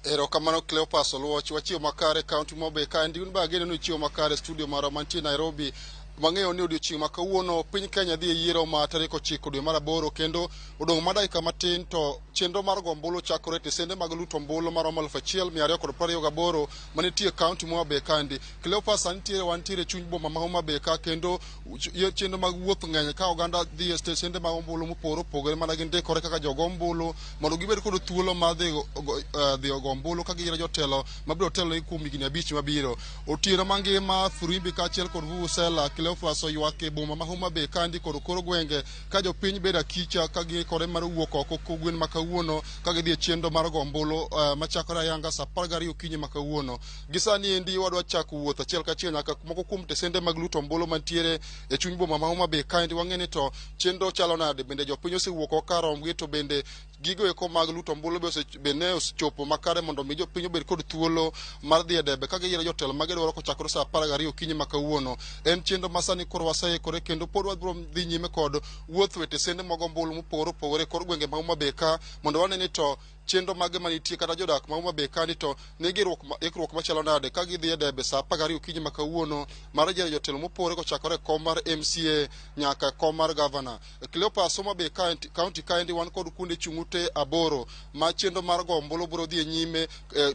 Erokamano Cleopas Oluoch, wachiew makare kaunti ma Homa Bay kaendi. Un be ageno ni uchiew makare studio marwa mantie Nairobi. Wang'eyo ni odiochieng' ma kawuono piny Kenya dhi e yiero ma tarik 9 dwe mar 8, kendo odong' ma dakika matin to chenro mar go ombulu chakore e tesende mag luto ombulu maromo 1228 manitie e kaunti ma Homa Bay kaendi. Cleopas, sani nitiere wantiere e chuny boma ma Homa Bay ka, kendo chenro mag wuoth ng'eny ka oganda dhi e stesende mag ombulu mopogore opogore mana gindikore kaka jogo ombulu mondo gibed kod thuolo mar dhi ogo ombulu ka giyiero jotelo mabiro telo kuom higni 5 mabiro. Otieno mangima firimbi kaachiel kod vuvuzela Cleophas oywak e boma ma Homa Bay kandi kod kor gwenge ka jopiny bedo akicha ka giikore mar wuok oko kogwen ma kawuono ka gidhi e chenro mar go ombulu machakore ayanga saa 12 okinyi ma kawuono. Gi sani endi wadwa chako wuoth achiel kachiel nyaka moko kuom tesende mag luto ombulu mantiere e chuny boma ma Homa Bay kaendi. Wang'e ni to chenro chalo nade, bende jopiny osewuok oko kar rombgi, to bende gigo eko mag luto ombulu be ne osechopo makare mondo mi jopiny obed kod thuolo mar dhi e debe ka giyiero jotelo ma gidwaro kochakore saa 12 okinyi ma kawuono. En chenro ma sani koro waseikore kendo pod wabiro dhi nyime kod wuotho e tesende mag ombulu mopogore opogore e kor gwenge ma Homa Bay ka mondo wane ni to chenro mage manitie kata jodak ma Homa Bay kani to nigi ikruok machalo nade ka gidhi e debe saa 12 okinyi ma kawuono mar yiero jotelo mopogore kochakore e kom mar MCA nyaka e kom mar gavana. Cleopas, Homa Bay County kaendi wan kod kuonde chung' ute 8 ma chenro mar go ombulu biro dhi e nyime,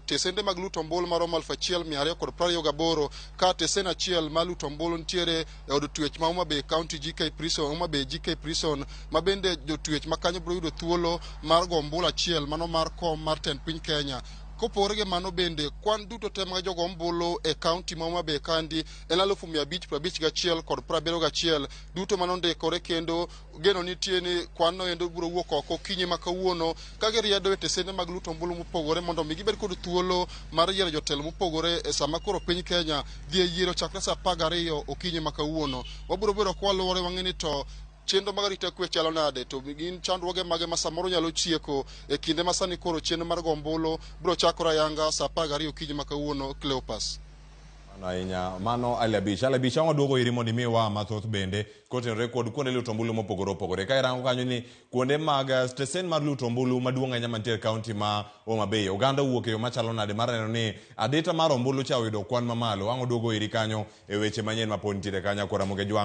tesende mag luto ombulu maromo 1228, ka tesen achiel mar luto ombulu nitiere e od twech ma Homa Bay County GK Prison, Homa Bay GK Prison, ma bende jotwech ma kanyo biro yudo thuolo mar go ombulu achiel, mano mar kom mar tend piny Kenya. Kopogore gi mano bende kwan duto te mag jogo ombulu e kaunti ma Homa Bay kandi en 551,071 duto manondikore, kendo geno nitie ni kwan no endo biro wuok oko okinyi ma kawuono ka giriedo e tesende mag luto ombulu mopogore mondo mi gibed kod thuolo mar yiero jotelo mopogore e sama koro piny Kenya dhi e yiero chakre saa 12 okinyi ma kawuono. Wabiro bedo kwaluore wang'e ni to chenro mag arita kwe chalo nade, to gin chandruoge mage ma samoro nyalo chieko e kinde ma sani koro chenro mar go ombulu biro chakore ayanga saa 12 okinyi ma kawuono. Cleopas. Mano ahinya, mano Ali Abich. Ali Abich, ang' waduogo iri mondo imiwa mathoth bende kotenore kod kuonde luto ombulu mopogore opogore. Ka irango kanyo ni kuonde mag stesen mar luto ombulu maduong' ahinya mantie e kaunti ma Homa Bay, oganda owuok e yo machalo nade mar neno ni adita mar ombulu cha oyudo kwan mamalo. Ang' oduogo iri kanyo e weche manyien ma pod nitiere kanyo akora Ramogi Jwang'.